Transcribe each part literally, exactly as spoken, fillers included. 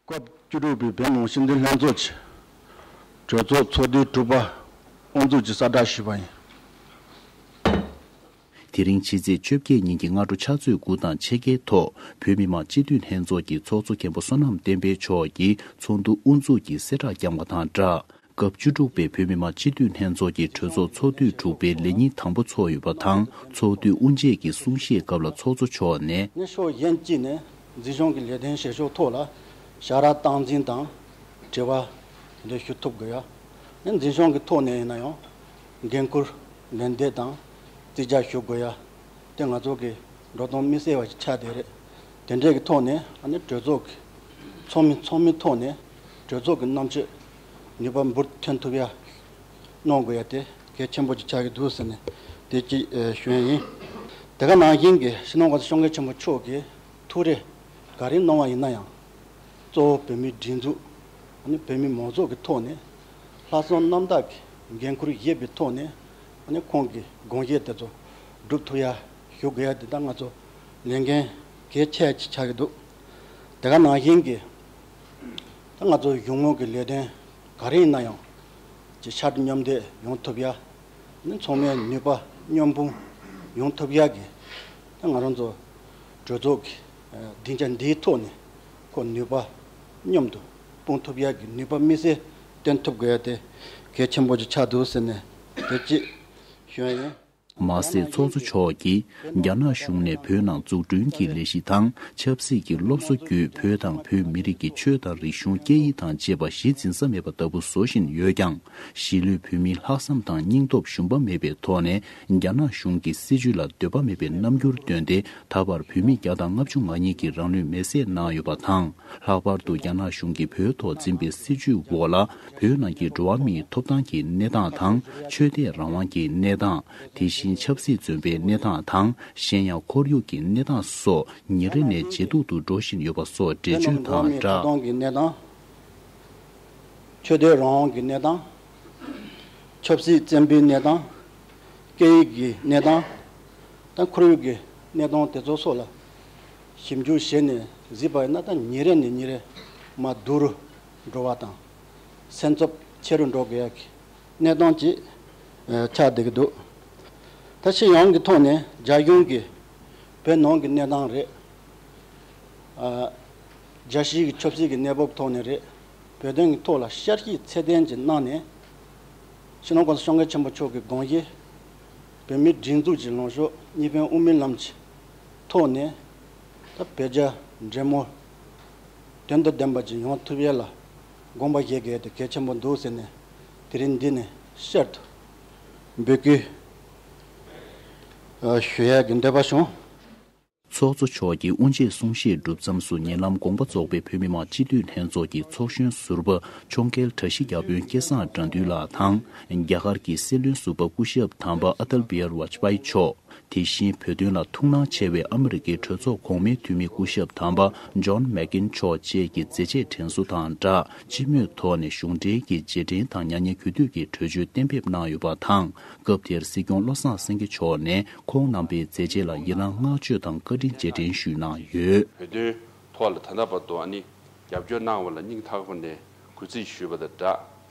སྐབས་བཅུ་དྲུག་པའི་བོད་མི་མང་སྤྱི་འཐུས་ལྷན་ཚོགས་ཀྱི་གྲོས་ཚོགས་ཚོགས་དུས་དྲུག་པ་དབུ་འཛུགས་ཀྱི་གསལ་བསྒྲགས་ཞུས་པ་ཡིན། དེ་རིང་ཕྱི་ཚེས་བཅོ་བརྒྱད་ཉིན་གྱི་སྔ་དྲོ་ཕྱག་ཚོད་དགུ་དང་ཕྱེད་ཀའི་ཐོག་བོད་མི་མང་སྤྱི་འཐུས་ལྷན་ཚོགས་ཀྱི་ཚོགས་གཙོ་མཁན་པོ་བསོད་ནམས་བསྟན་འཕེལ་མཆོག་གིས་ཚོགས་འདུ་དབུ་འཛུགས་ཀྱི་གསལ་བསྒྲགས་བསྐྱངས་པ་དང་སྦྲགས། སྐབས་བཅུ་དྲུག་པའི་བོད་མི་མང་སྤྱི་འཐུས་ལྷན་ཚོགས་ཀྱི་གྲོས་ཚོགས་ཚོགས་དུས་དྲུག་པའི་ལས་ཉིན་དང་པོ་ཚོགས་ཡོད་པ་དང་། ཚོགས་དུས་དབུ་འབྱེད་ཀྱི་གསུང་བཤད་སྐབས་ལ་ཚོགས་གཙོ་མཆོག་ནས། ནས་ཕྱོགས་གཞན་གཅིག་ནས་འཛིན་སྐྱོང་གི་ལས་དོན་བྱེད་ཕྱོགས་ཐོག་ལ་བྱ་ར་སྟངས་འཛིན་དང་དྲི་བ་དེ་འདྲ་ཞུ་ཐུབ་དགོས་ཡ། ནས་འཛིན་སྐྱོང་གི་ཐོག་ནས་ཡིན་ན་ཡང་འགན་འཁུར་ལན་འདེབས་དང་རྩིས་རྒྱག་ཞུ་དགོས་ཡ། དེ་ང་ཚོ་གི་འགྲོ་སྟངས་མི་གསལ་བ་ཞིག་ཆགས་བསྡད་རེད། དེ་འདྲས་ཀྱི་ཐོག་ནས་ཨ་ནི་གྲོས་ཚོགས་ཀྱི་ཚོགས་མི་ཚོགས་མི་ཐོག་ནས་གྲོས་ཚོགས་ཀྱི་རྣམ་དཔྱོད་ནུས་པ་འབུར་ཐོན་ཐུབ་ཡ་གནང་དགོས་ཡ་དེ་གལ་ཆེན་པོ་ཞིག་ཆགས་ཀྱི་འདུག་ཟེར་ནས་དེ་གཅིག་ཨེ་ཞུ་ཡ་ཡིན། དེ་ག་ནང་བཞིན་གྱི་སྤྱི་ནོར་༸གོང་ས་༸སྐྱབས་མགོན་ཆེན་པོ་མཆོག་གིས་ཐུགས་རེ་ག་རེ་གནང་བ་ཡིན་ན་ཡང་། གཙོ་བོ་བོད་མིའི་སྒྲིག་འཛུགས་ཨ་ནི་བོད་མི་མང་ཚོགས་ཀྱི་ཐོག་ནས་ལྷག་བསམ་རྣམ་དག་གི་འགན་འཁུར་བཞེས་པའི་ཐོག་ནས་ཨ་ནི་ཁོང་གི་དགོངས་བཞེད་དེ་ཚོ་སྒྲུབ་ཐུབ་ཡ་ཞུ་དགོས་ཡ་དེ་ད་ང་ཚོ་ལས་འགན་གལ་ཆེ་ཅིག་ཆགས་ཀྱི་འདུག་དེ་ག་ནང་བཞིན་གྱི་ད་ང་ཚོ་གཞུང་དངུལ་གྱི་ལས་དོན་ག་རེ་ཡིན་ན་ཡང་ཅིག་ཕྱར་གྲུ་མཉམ་འདེགས་ཡོང་ཐུབ་ཡ། ནི་ཚང་མའི་ནུས་པ་མཉམ་སྤུངས་ཡོང་ཐུབ་ཡག་གི་ད་ང་རང་ཚོ་གྲོས་ཚོགས་ཀྱི་སྡིངས་ཆ་འདིའི་ཐོག་ནས་ཁོ་ནུས་པ་མཉམ་དུ་སྤུངས་ཐུབ་ཡག་གི་ནུས་པ་དམིགས་བསལ་བཏོན་ཐུབ་དགོས་ཡ་དེ་གལ་ཆེན་པོ་ཅིག་ཆགས་འདུག་ཟེར་ནས་དེ་གཅིག་ཞུ་ཡ་ཡིན། མ་ཟད་ཚོགས་གཙོ་མཆོག་གིས་རྒྱ་ནག་གཞུང་ནས་བོད་ནང་འཛུགས་སྐྲུན་གྱི་ལས་གཞི་དང་ཆབ་སྲིད་ཀྱི་སློབ་གསོ་བརྒྱུད་བོད་དང་བོད་མི་རིགས་ཀྱི་ཆོས་དང་རིག་གཞུང་སྐད་ཡིག་དང་བཅས་པ་གཞི་འཛིན་ས་མེད་པ་ལྟ་བུ་བཟོ་བཞིན་ཡོད་ཀྱང་། གཞིས་ལུས་བོད་མིའི་ལྷག་བསམ་དང་སྙིང་སྟོབས་ཞུམ་པ་མེད་པའི་ཐོག་ནས་རྒྱ་ནག་གཞུང་གི་སྲིད་བྱུས་ལ་འདོད་པ་མེད་པའི་རྣམ་འགྱུར་བཏོན་ཏེ། ད་བར་བོད་མི་བརྒྱ་དང་ལྔ་བཅུ་ང་གཉིས་ཀྱིས་རང་ལུས་མེར་སྲེག་གནང་ཡོད་པ་དང་། ལྷག་པར་དུ་རྒྱ་ནག་གཞུང་གིས་བོད་ཐོག་འཛིན་པའི་སྲིད་བྱུས་འོག་ལ་བོད་ནང་གི་འགྲོ་བ་མིའི་ཐོབ་ཐང་གི་གནས་སྟངས་དང་། ཆོས་དད་རང་དབང་གི་གནས་སྟངས། དེ་བཞིན་ཆབ་སྲིད་བཙོན་པའི་གནས་སྟངས་དང་། གཞན་ཡང་ཁོར་ཡུག་གི་གནས་སྟངས་སོགས་ཉིན་རེ་ནས་ཇེ་སྡུག་ཏུ་འགྲོ་བཞིན་ཡོད་པ་སོགས་འགྲེལ་བརྗོད་དང་སྦྲགས། ཆོས་དད་རང་དབང་གི་གནས་སྟངས། ཆབ་སྲིད་བཙན་པོའི་གནས་སྟངས། སྐད་ཡིག་གི་གནས་སྟངས། དང་ཁོར་ཡུག་གི་གནས་སྟངས་དེ་ཚོ་སོགས་ལ་ཞིབ་འཇུག་བྱས་ནས་གཟིགས་པ་ཡིན་ན། ད་ཉིན་རེ་ནས་ཉིན་རེ་མར་སྡུག་རུ་འགྲོ་བ་དང་། སེམས་འཚབ་ཆེ་རུ་འགྲོ་དགོས་ཡ་གི་གནས་སྟངས་ཅིག་ཆགས་བསྡད་ཀྱི་འདུག་ད་སྤྱི་ཡོངས་ཀྱི་ཐོག་ནས་རྒྱ་གཞུང་གིས་བོད་ནང་གི་གནས་སྟངས་རེད། ཨ། རྒྱལ་སྤྱིའི་ཆབ་སྲིད་ཀྱི་གནས་བབ་ཐོག་ནས་རེད། བོད་དོན་གྱི་ཐོག་ལ་བསྐྱར་ཞིབ་ཚད་ལྡན་ཅིག་གནང་ནས། སྤྱི་ནོར་༸གོང་ས་༸སྐྱབས་མགོན་ཆེན་པོ་མཆོག་གི་དགོངས་བཞེད། བོད་མིའི་སྒྲིག་འཛུགས་ཀྱི་ལངས་ཕྱོགས། གཉིས་ཕན་དབུ་མའི་ལམ་གྱི་ཐོག་ནས། ད་བོད་རྒྱ་འབྲེལ་མོལ་དོན་དང་ལྡན་པ་ཅིག་ཡོང་ཐུབ་ཡ་ལ་དགོངས་པ་བཞེས་དགོས་ཡ་དེ་གལ་ཆེན་པོ་འདུག་ཟེར་ནས་དེ་རིང་འདི་ནས་བསྐྱར་དུ་འབོད་སྐུལ་ཞུ་ཡ་གི་འདོད་པ་བྱུང་། ཚོགས་གཙོ་མཆོག་གིས་དབུ་འབྱེད་གསུང་བཤད་གྲུབ་མཚམས་སུ། ཉེ་ལམ་དགོངས་པ་རྫོགས་པའི་བོད་མི་མང་སྤྱི་འཐུས་ལྷན་ཚོགས་ཀྱི་ཚོགས་གཞོན་ཟུར་པ་ཁྱུང་རྒྱལ་བཀྲ་ཤིས་བརྒྱ་དཔོན་སྐལ་བཟང་དགྲ་འདུལ་ལགས་དང་། རྒྱ་གར་གྱི་སྲིད་བློན་ཟུར་པ་སྐུ་ཞབས་དམ་པ་ཨ་ཏལ་བི་ཧར་ཝཱཇ་པཱི་མཆོག་དེ་བཞིན་བོད་དོན་ལ་ཐུགས་སྣང་ཆེ་བའི་ཨ་མི་རི་ཀའི་གྲོས་ཚོགས་གོང་མའི་འཐུས་མི་སྐུ་ཞབས་དམ་པ་ཇོན་མེག་ཀེན་མཆོག་བཅས་ཀྱི་མཛད་རྗེས་དྲན་གསོ་དང་སྦྲགས། སྤྱི་མོས་ཐོག་ནས་གཞུང་འབྲེལ་གྱི་རྗེས་དྲན་དང་མྱ་ངན་གུས་འདུད་ཀྱི་གྲོས་ཆོད་གཏན་འབེབས་གནང་ཡོད་པ་དང་། སྐབས་དེར་སྲིད་སྐྱོང་བློ་བཟང་སེང་གེ་མཆོག་ནས་ཁོང་རྣམ་པའི་མཛད་རྗེས་ལ་ཡི་རངས་བསྔགས་བརྗོད་དང་བཀའ་དྲིན་རྗེས་དྲན་ཞུས་གནང་ཡོད། བོད་དོན་ཐོག་ལ་ད་ལྟ་བར་དུ་ཨ་ནི་རྒྱབ་སྐྱོར་གནང་བ་ལ་སྙིང་ཐག་པ་ནས་གུས་བརྩི་ཞུས་པ་དང་སྦྲགས།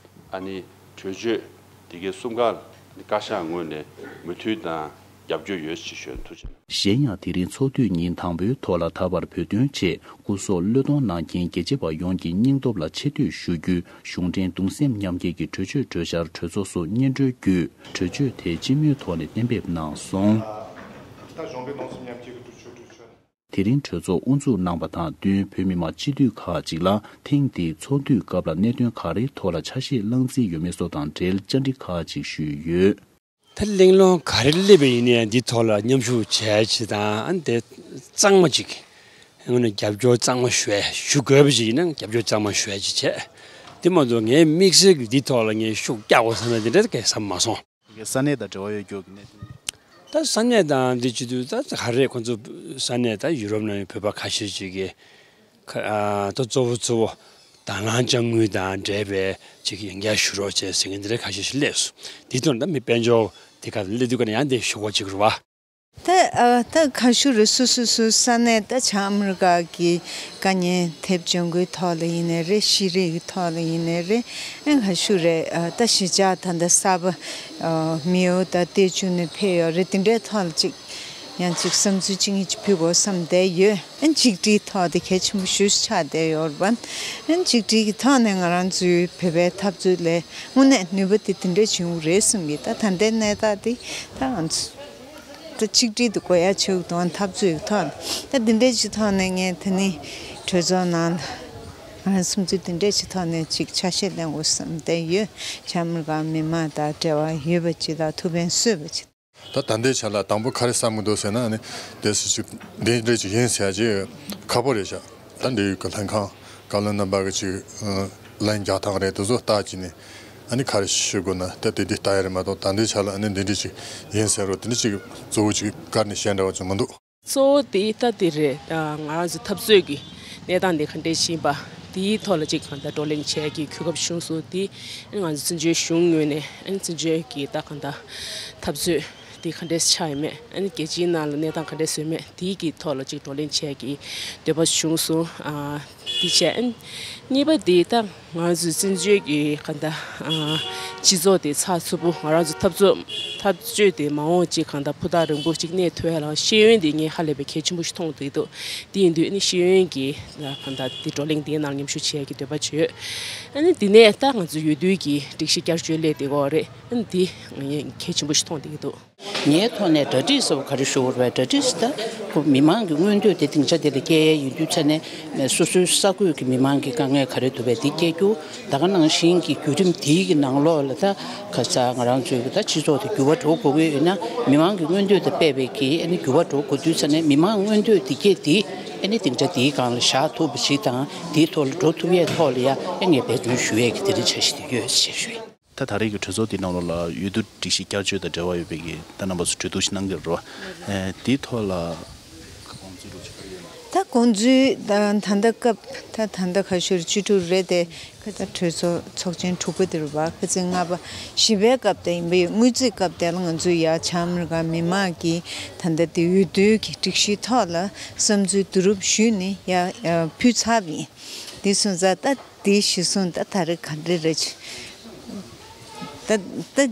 ཨ་ནི་གྲོས་ཆོད་འདི་གའི་གསུམ་ཀ་ལ་བཀའ་ཤག་ངོས་ནས་མོས་མཐུན་དང་རྒྱབ་སྐྱོར་ཡོད་ཅེས་ཞུ། ཐུགས་རྗེ་ཆེ། གཞན་ཡང་། དེ་རིང་ཚོགས་དུས་ཉིན་དང་པོའི་ཐོག་ལ་ད་བར་བོད་དོན་ཆེད་སྐུ་སྲོག་བློས་གཏོང་གནང་མཁན་རྒྱལ་གཅེས་པ་ཡོངས་ཀྱི་སྙིང་སྟོབས་ལ་ཆེ་བསྟོད་ཞུ་རྒྱུའི་གཞུང་འབྲེལ་གདུང་སེམས་མཉམ་སྐྱེད་ཀྱི་གྲོས་ཆོད་གྲོས་འཆར་གྲོས་ཚོགས་སུ་སྙན་སྒྲོན་བརྒྱུད། གྲོས་ཆོད་དེ་སྤྱི་མོས་ཐོག་ནས་གཏན་འབེབས་གནང་སོང་། ད་གཞུང་འབྲེལ་གདུང་སེམས་མཉམ་སྐྱེད་ཀྱི་གྲོས་ཆོད་གྲོས་ཆོད། དེ་རིང་གྲོས་ཚོགས་དབུ་འཛུགས་གནང་པ་དང་བསྟུན། བོད་མི་མང་སྤྱི་འཐུས་ཁག་ཅིག་ལ་ཐེངས་འདིའི་ཚོགས་འདུའི་སྐབས་ལ་གནད་དོན་ག་རེའི་ཐོག་ལ་ཆ་ཤས་བླངས་རྩིས་ཡོད་མེད་སོགས་དང་འབྲེལ་བཅར་འདྲི་ཁག་ཅིག་ཞུས་ཡོད། ད་གླེང་སློང་ག་རེ་སླེབས་པ་ཡིན་ནའི་འདི་ཐོག་ལ་མཉམ་ཞུགས་བྱས་ཅིག་དང་། ཨ་ནི་དེ་གཙང་མ་ཅིག་དངོས་གནས་རྒྱབ་སྐྱོར་གཙང་མ་ཞུ་ཞུ་དགོས་པ་ཅིག་ཡིན་ན་རྒྱབ་སྐྱོར་གཙང་མ་ཞུ་ཡ་ཅིག་བྱས། དེ་མ་གཏོགས་ངའི་དམིགས་བསལ་གྱི་འདི་ཐོག་ལ་ངས་ཤུགས་རྒྱག་དགོས་བསམ་ན་དེ་འདྲ་གས་བསམ་མ་སོང་། ས་གནས་དང་འབྲེལ་བ་ཡོད་རྒྱུ་གི་གནད་དོན། ད་ས་གནས་དང་འདི་བྱེད་དུས་ད་ག་རེ་ཁོང་ཚོ་ས་གནས་ད་ཡུ་རོབ་ནང་བོད་པ་ཁ་ཤས་ཅིག་གིས་ཁ་ཨ་ད་གཙོ་བོ་གཙོ་བོ་དང་བླངས་དཔྱ་དངུལ་དང་འབྲེལ་བའི་ཅིག་ཡང་བསྐྱར་ཞུ་རོགས་བྱས་ཟེར་མཁན་འདི་འདྲ་ཁ་ཤས་ཤིག་སླེབས་སོང་། འདི་དོན་ད་མི་དཔལ་འབྱོར་དེ་ག་སླེབས་དུས་ཀ་ནས་ཡང་འདི་ཞུ་གོ་ཅིག་རུ་བ། ད་ཨ་ད་ག་ཞུ་རེད། སོ་སོ་སོ་ས་གནས་ད་བྱང་ཨ་མི་རི་ཀ་གི་དཀའ་ངལ་ཐེབས་བྱུང་གི་ཐོག་ལ་ཡིན་ནའི་རེད། ཤེས་རིག་གི་ཐོག་ལ་ཡིན་ནའི་རེད། ཨ་ག་ཞུ་རེད། ཨ་ད་གཞིས་ཆགས་ད་ལྟ་གསར་པ་ཨ་མེའོ་དང་ཏེ་ཅུན་ནས་ཕེབས་ཡོད་རེད། དེ་འདྲའི་ཐོག་ལ་ཅིག་ཡང་ཅིག་བསམ་ཚུལ་ཅིག་གཉིས་ཅིག་ཕུལ་དགོས་བསམ་བསྡད་ཡོད། ཨ་ཆིག་སྒྲིལ་ཐོག་དེ་གལ་ཆེན་པོ་ཞེ་པོ་ཆགས་བསྡད་ཡོད་རེད་པ། ཨ་ཆིག་སྒྲིལ་གྱི་ཐོག་ནས་ང་རང་ཚོའི་བོད་པའི་འཐབ་རྩོད་ལ་དངོས་གནས་ནུས་པ་དེ་དེ་འདྲ་བྱུང་རེད་བསམ་གི། ད་ད་ལྟའི་གནས་སྟངས་དེ་ད་ང་ཚོ་ད་ཆིག་སྒྲིལ་དུ་དགོས་ཡ་ཆེ་བ་དང་འཐབ་རྩོད་ཀྱི་ཐོག་ནས་ད་འདི་འདྲའི་ཅིག་ཐོག་ནས་ངས་ད་ནི་གྲོས་ཚོགས་ནང་ལ་ང་རང་བསམ་ཚུལ་འདི་འདྲའི་ཅིག་ཐོག་ནས་ཅིག་ཆ་ཤས་ལེན་དགོས་བསམ་བསྡད་ཡོད། བྱང་ཨ་མི་རི་ཀ་མི་མང་དང་འབྲེལ་བ་ཡོད་པ་ཅིག་དང་ཐུགས་ཕན་གསོས་པ་ཅིག། ད་ད་ལྟའི་ཆ་ལ་དང་པོ་ག་རེ་བསམ་གི་འདུག་ཟེར་ན་ནི་དེ་སུ་ཞིག་འདི་འདྲ་ཅིག་ཡིན་ཟེར་ཡ་ཅིག་ཁག་པོ་རེད་ཤག། ད་འབྲེལ་ཡོད་ཀྱི་ལྷན་ཁང་བཀའ་བློན་རྣམ་པ་གི་ཅིག་ལན་རྒྱག་སྟངས་རེད། དེ་ཚོ་ལྟ་ཅིག་ནི་ཨ་ནི་ག་རེ་ཞུ་དགོས་ན་ད་དེ་འདི་ལྟ་ཡ་རེད་མ་གཏོགས། ད་ལྟའི་ཆ་ལ་ཨ་ནི་འདི་འདྲ་ཅིག་ཡིན་ཟེར་རོ་དེ་འདྲ་ཅིག་གཙོ་བོ་ཅིག་བཀར་ནས་བཤད་འདྲ་བ་ཅིག་མི་འདུག། གཙོ་བོ་དེ་ད་དེ་རེད། ང་རང་ཚོ་འཐབ་རྩོད་ཀྱི་གནས་སྟངས་དེ་ག་འདྲས་ཡིན་པ་དེའི་ཐོག་ལ་ཅིག་གང་ལྟར་བགྲོ་གླེང་བྱེད་ཀྱི་གོ་སྐབས་བྱུང་སོང་། དེ་ང་ཚོ་བཙན་བྱོལ་གཞུང་ངོས་ནས་ཨ་ནི་བཙན་བྱོལ་གྱི་ད་གང་ལྟར་འཐབ་རྩོད་དེ་ག་འདྲས་ཆགས་ཡོད་མེད། ཨ་ནི་རྒྱལ་སྤྱིའི་ནང་ལ་གནས་སྟངས་ག་འདྲས་བཟོས་མེད། དེའི་གི་ཐོག་ལ་ཅིག་བགྲོ་གླེང་བྱེད་ཀྱི་འདོད་པ་བྱུང་སོང་། ཨ་དེ་བྱས་ཨ་ནི་གཉིས་པ་དེ་ད་ང་ཚོའི་བཙན་བྱོལ་གྱི་གང་ལྟར་ཨ་སྤྱི་ཚོགས་དེ་ཚགས་ཚུད་པོ། ང་རང་ཚོ་འཐབ་རྩོད་འཐབ་རྩོད་དེ་མ་འོངས་ཅིག་གང་ལྟར་ཕུ་ཐག་རིང་པོ་ཅིག་གནས་ཐུབ་ཡ་ལ་ཤེས་ཡོན་དེ་ངས་ཧ་ལས་པའི་གལ་ཆེན་པོ་ཞིག་མཐོང་བསྡད་འདུག། དེ་ཡིན་དུས་ཨ་ནི་ཤེས་ཡོན་གྱི་གང་ལྟར་དེ་བགྲོ་གླེང་དེའི་ནང་མཉམ་ཞུགས་བྱེད་ཡ་གི་འདོད་པ་བྱོས། ཨ་ནི་དེ་ནས་ད་ང་ཚོ་འོས་བསྡུ་གི་སྒྲིག་གཞི་བསྐྱར་བཅོས་སླེབས་བསྡད་ཀྱི་ཡོད་རེད། ཨ་ནི་དེ་ངས་གལ་ཆེན་པོ་ཞིག་མཐོང་བསྡད་ཀྱི་འདུག། ངའི་ཐོག་ནས་གྲ་སྒྲིག་ཟེར་བ་ག་རེ་ཞུ་དགོས་རེད་པས། གྲ་སྒྲིག་ཟེར་ད་ཁོ་མི་མང་གི་མངོན་འདོད་དེ་སྡིངས་ཆ་དེ་ལ་སྐྱེལ་ཡས་ཡིན་དུས་ཙ་ནས་སོ་སོའི་ས་ཁུལ་གྱི་མི་མང་གི་དཀའ་ངལ་ག་རེ་འདུག་པས་དེ་སྐྱེལ་རྒྱུ། ད་ག་ནང་བཞིན་གྱི་བརྒྱུད་རིམ་དེའི་གི་ནང་ལོགས་ལ་ད་ཁ་ས་ང་རང་ཚོའི་གི་ད་སྤྱི་ཚོགས་དེ་འགྱུར་བ་འགྲོ་དགོས་ཀྱི་ཡོད་ན་མི་མང་གི་མངོན་འདོད་དང་འབད་པའི་གི་ཨ་ནི་འགྱུར་བ་འགྲོ་དགོས་དུས་ཙ་ནས་མི་མང་མངོན་འདོད་དེ་སྐྱེལ་དེ་ཨ་ནི་སྡིངས་ཆ་དེའི་སྒང་ལ་བཞག་ཐུབ་པ་ཞིག་དང་དེའི་ཐོག་ལ་འགྲོ་ཐུབ་ཡས་ཐོག་ལ་ཡ་ཨ་ངས་འབད་བརྩོན་ཞུ་ཡས་ཀྱི་དེ་རིང་འཆར་གཞི་དེ་ཡོད་ཅེས་ཞུ་ཡིན། ད་ད་རེས་ཀྱི་གྲོས་ཚོགས་འདིའི་ནང་ལོགས་ལ་འོས་བསྡུ་སྒྲིག་གཞི་བསྐྱར་བཅོས་དང་འབྲེལ་བ་ཡོད་པའི་གི་ད་རྣམ་པ་ཚོ་གྲོས་བསྡུར་ཞིག་གནང་གི་རེད་བ། ཨེ་དེའི་ཐོག་ལ་དགོངས་ཚུལ་རོགས་ཞུ་གི་ཡོད་ན། ད་དགོངས་ཚུལ་ད་ད་ལྟ་སྐབས་ད་ད་ལྟ་ཁ་ཤོར་བཅུ་དྲུག་རེད་དེ། ཁ་ད་གྲོས་ཚོགས་ཚོགས་ཆེན་དྲུག་པ་དེ་རེད་བ། ཁ་ཚིག་ལྔ་པ་བཞི་པའི་སྐབས་དེ་ཡིན་པའི་དངུལ་རྩིས་སྐབས་དེ་ལ་ང་ཚོས་ཡ་བྱང་ཨ་མི་རི་ཀ་མི་མང་གི་ད་ལྟ་དེ་འོས་བསྡུའི་གི་སྒྲིག་གཞིའི་ཐོག་ལ་བསམ་ཚུལ་བསྡུ་རུབ་ཞུས་ནས་ཡ་ཕུལ་ཚར་བ་ཡིན། དེ་སོང་ཙང་ད་དེ་གཞི་བཟུང་ད་ད་རེས་ག་འདྲ་རེད་ད་ད་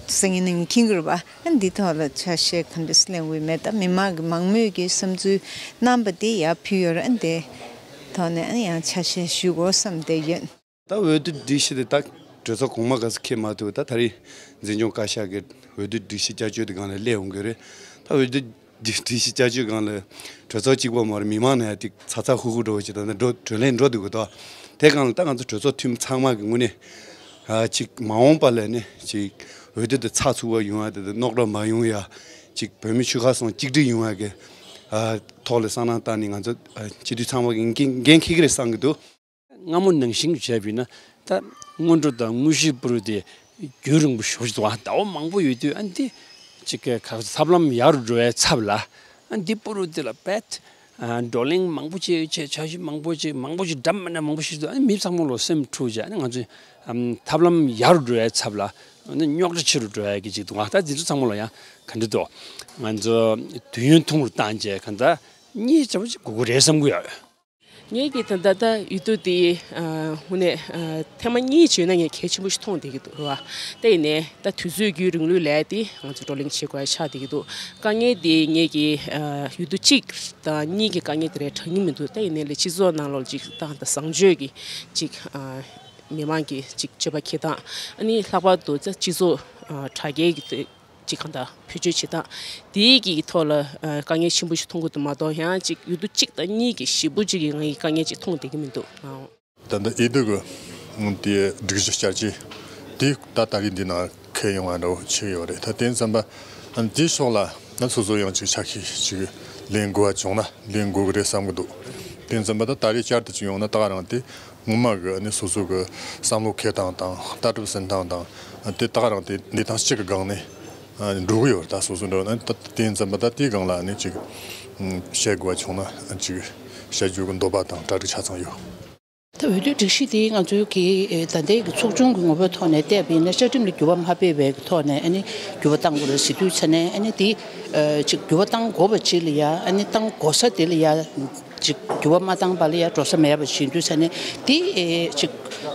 སང་ཉིན་གནངས་ཉིན་མཁྱེན་གྱི་རེད་བ། ཨ་འདི་ཐོག་ལ་ཆ་ཤས་ག་འདྲ་སེ་ལེན་འོས་མེད། ད་མི་མང་གི་མང་མོས་ཀྱི་བསམ་ཚུལ་རྣམ་པ་དེ་ཡར་ཕུལ་ཡོད་རེད། ཨ་འདི་ཐོག་ནས་ཨ་ཡང་ཆ་ཤས་ཞུ་དགོས་བསམ་བསྡད་ཡོད། ད་འོས་བསྡུ་སྒྲིག་གཞི་དེ་ད་གྲོས་ཚོགས་གོང་མ་ག་ཚོད་འཁེལ་མ་ཐུབ། ད་ད་རེས་འཛིན་སྐྱོང་བཀའ་ཤག་གི་འོས་བསྡུ་སྒྲིག་གཞི་བསྐྱར་བཅོས་དེ་སྒང་ལ་སླེབས་ཡོང་གི་རེད། ད་འོས་བསྡུ་སྒྲིག་སྒྲིག་གཞི་བསྐྱར་བཅོས་སྒང་ལ་གྲོས་ཚོགས་གཅིག་པོ་མ་རེད། མི་མང་ནས་ཡང་ཏིག་ཚ་ཚ་ཧུ་ཧུ་འགྲོ་བ་ཅིག་ད་ནི་འགྲོ་གྲོས་གླེང་འགྲོ་འདུག་གི་ད། དེ་སྒང་ལ་ད་ང་ཚོ་གྲོས་ཚོགས་འཐུས་མི་ཚང་མ་གི་ངོས་ནས་ཨ་ཅིག་མ་འོངས་པ་ལ་ནི་ཅིག་འོས་བསྡུ་དེ་ཚགས་ཚུད་པ་ཡོང་ཡ་དེ་དང་རྙོག་དྲ་མ་ཡོང་ཡ། ཅིག་བོད་མི་ཆོལ་ཁ་གསུམ་གཅིག་སྒྲིལ་ཡོང་ཡ་གི་ཨ་ཐོག་ལ་བསམ་བློ་བཏང་ནས་ང་ཚོ་ཨ་སྤྱི་འཐུས་ཚང་མ་གི་འགན་འགན་འཁྱེར་གི་རེད་བསམ་གི་འདུག། སྔ་མོ་ནང་བཞིན་བྱས་པ་ཡིན་ན་ད་སྔོན་འགྲོ་དང་དངོས་གཞིའི་སྤུ་རུ་དེ་རྒྱུན་རིང་པོ་ཞེ་པོ་ཞིག་འདུག་ཨ། ཟླ་བ་མང་པོ་ཡོད་དུས་ཨ་འདི་ཅིག་གི་ཁ་ཐབས་ལམ་ཡག་རུ་འགྲོ་བའི་ཚབ་ལ་ཨ་འདི་སྤུ་རུ་དེ་ལ་བེད་ཨ་བགྲོ་གླེང་མང་པོ་བྱས་ཡོད་བྱས། འཆར་གཞི་མང་པོ་བྱས། མང་པོ་ཞིག་འདྲ་མི་འདྲ་མང་པོ་ཞིག་འདུག། ཨ་མི་ཚང་མ་ལོ་སེམས་འཁྲུག་བྱས། ཨ་ང་ཚོས་ཨམ་ཐབས་ལམ་ཡག་རུ་འགྲོ་བའི་ཚབ་ལ་ཨ་ནི་རྙོག་དྲ་ཆེ་རུ་འགྲོ་ཡ་གི་ཅིག་འདུག་ཨ། ད་འདི་ཚོ་ཚང་མ་ལོ་ཡང་ག་འདྲ་འདུག། ང་ཚོ་དུས་ཡུན་ཐུང་རུ་བཏང་བྱས་གང་ལྟར་གཉིས་ཙམ་ཅིག་དགོས་ཀྱི་རེད་བསམ་གྱི་ཡོད། ངེད་ཀྱིས་ད་ལྟ་ད་འོས་བསྡུ་དེ་ཨ་དངོས་གནས་ཨ་ཐེངས་མ་གཉིས་བྱས་ན་ངས་གལ་ཆེན་པོ་ཞིག་མཐོང་བསྡད་ཀྱི་འདུག་རེད་བ། ད་ཡིན་ནའི་ད་དུས་ཚོད་བརྒྱུད་རིང་ལུགས་ལས་དེ་ང་ཚོ་བགྲོ་གླེང་བྱེད་དགོས་ཡ་ཆགས་བསྡད་ཀྱི་འདུག། དཀའ་ངལ་དེ་ངེད་ཀྱི་ཨ་འོས་བསྡུ་གཅིག་དང་གཉིས་ཀྱི་དཀའ་ངལ་དེ་རེད་དྲག་ཉེ་མི་འདུག། ད་ཡིན་ནའི་ལས་སྤྱི་ཚོགས་ནང་ལོགས་ཅིག་ཏང་དང་བཟང་སྤྱོད་ཀྱི་ཅིག་ཨ་མི་མང་གི་ཅིག་སྤྱོད་པ་འཁྱེར་སྟངས། ཨ་ནི་ལྷག་པར་དུ་ད་སྤྱི་ཚོགས་ཨ་དྲ་རྒྱའི་གི་ཅིག་གང་ལྟར་བེད་སྤྱོད་བྱེད་སྟངས་དེའི་གི་ཐོག་ལ་ཨ་དཀའ་ངལ་ཆེན་པོ་ཞིག་མཐོང་གི་འདུག་མ་གཏོགས། ཡང་ཅིག་འོས་བསྡུ་གཅིག་དང་གཉིས་ཀྱི་ཞེ་པོ་ཅིག་གི་ང་གི་དཀའ་ངལ་ཅིག་མཐོང་བསྡད་ཀྱི་མི་འདུག་ཨང་། ད་ལྟ་འོས་བསྡུ་གི་དེ་སྒྲིག་གཞི་བསྐྱར་བཅོས་དེ་ད་ད་རེས་འདི་ནང་འཁེལ་ཡོང་བ་འདྲ་བོ་ཆགས་ཡོད་རེད། ད་དེ་ཙམ་པ་ཨ་དེའི་ཕྱོགས་ལ་ང་སོ་སོ་ཡང་ཅིག་ཆ་ཤས་ཅིག་ལེན་དགོས་པ་བྱུང་ན་ལེན་དགོས་ཀྱི་རེད་བསམ་གྱི་འདུག། དེ་ཙམ་པ་ད་ད་རེས་བསྐྱར་དུ་ཅིག་ཡོང་ན་ད་ག་རང་དེ་ངོ་མ་གི་ཨ་ནི་སོ་སོ་གི་བསམ་བློ་འཁྱེར་སྟངས་དང་ལྟ་གྲུབ་འཛིན་སྟངས་དང་དེ་ད་ག་རང་དེ་གནས་སྟངས་གཅིག་གི་སྒང་ནས་ཨ་འགྲོ་གི་ཡོད་རེད། ད་སོ་སོ་འགྲོ་ན་ད་དེ་ཙམ་པ་ད་དེའི་སྒང་ལ་ཨ་ནི་ཅིག་བཤད་དགོས་པ་བྱུང་ན་ཅིག་བཤད་རྒྱུ་གི་འདོད་པ་དང་གྲ་སྒྲིག་ཆ་ཚང་ཡོད། ད་འོས་བསྡུའི་སྒྲིག་གཞི་དེ་ང་ཚོའི་གི་ད་ལྟའི་གི་ཚོགས་ཆུང་གི་ངོ་བོའི་ཐོག་ནས་བལྟས་པ་ཡིན་ན། བཅའ་ཁྲིམས་ལ་འགྱུར་བ་མ་ཕེབས་པའི་གི་ཐོག་ནས་ཨ་ནི་འགྱུར་བ་གཏང་དགོས་རེད་ཟེར་དུས་ཙ་ནས། ཨ་ནི་དེ་ཅིག་འགྱུར་བ་གཏང་དགོས་པ་ཅིག་ལ་ཡ། ཨ་ནི་གཏང་དགོས་ས་དེ་ལ་ཡ་ཅིག་འགྱུར་བ་མ་བཏང་བ་ལ་ཡ་འགྲོ་ས་མེད་པ་བྱེད་དུས་ཙ་ནས། དེ་ཨེ་ཅིག་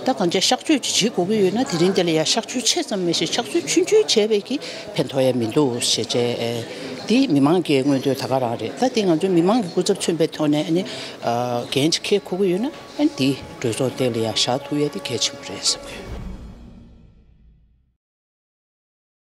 ད་གང་ཅི་གཤག་བཅོས་ཅིག་བྱེད་དགོས་ཀྱི་ཡོད་ན། དེ་རིང་དེ་ལ་ཡ་གཤག་བཅོས་ཆེ་ཙམ་མེད་ཞིང་གཤག་བཅོས་ཆུང་ཆུང་བྱས་པས་ཀྱི་ཕན་ཐོགས་ཡ་མི་འདུག་ཞེས་བྱས། ཨེ་དེ་མི་མང་གི་མངོན་འདོད་ད་ག་རང་རེད། ད་དེ་ང་ཚོའི་མི་མང་གི་སྐུ་ཚབ་མཚོན་པའི་ཐོག་ནས་ཨ་ནི་འགན་ཅིག་འཁྱེར་དགོས་ཀྱི་ཡོད་ན། ཨ་ནི་དེ་གྲོས་ཚོགས་སྟེང་ལ་ཡ་བཞག་ཐུབ་ཡ་དེ་གལ་ཆེན་པོ་རེད་བསམ་གྱི་ཡོད།